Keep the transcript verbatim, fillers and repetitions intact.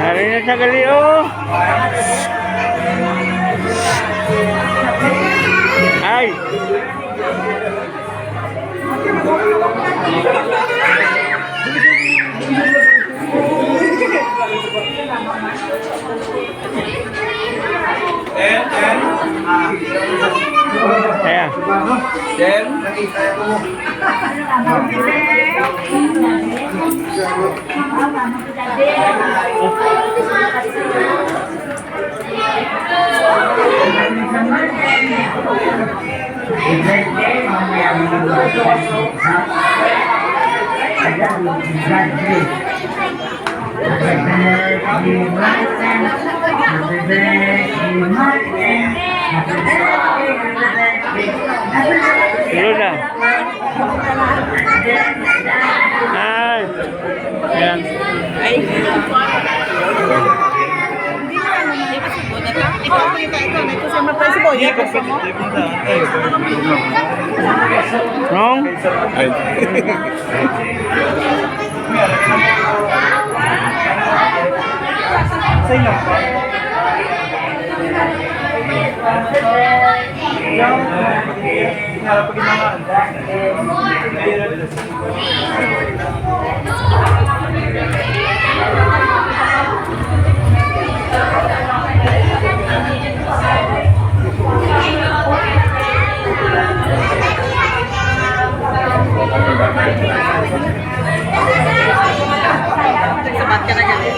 Nari na sa gali, oh. Ay. Ayan. Luna. Ay. Ayan. Ay. Ikaw, ikaw, ikaw, ikaw, ikaw, ikaw, ikaw, ikaw, Wrong? Ay. Sa inyo. Sabat ka na gani.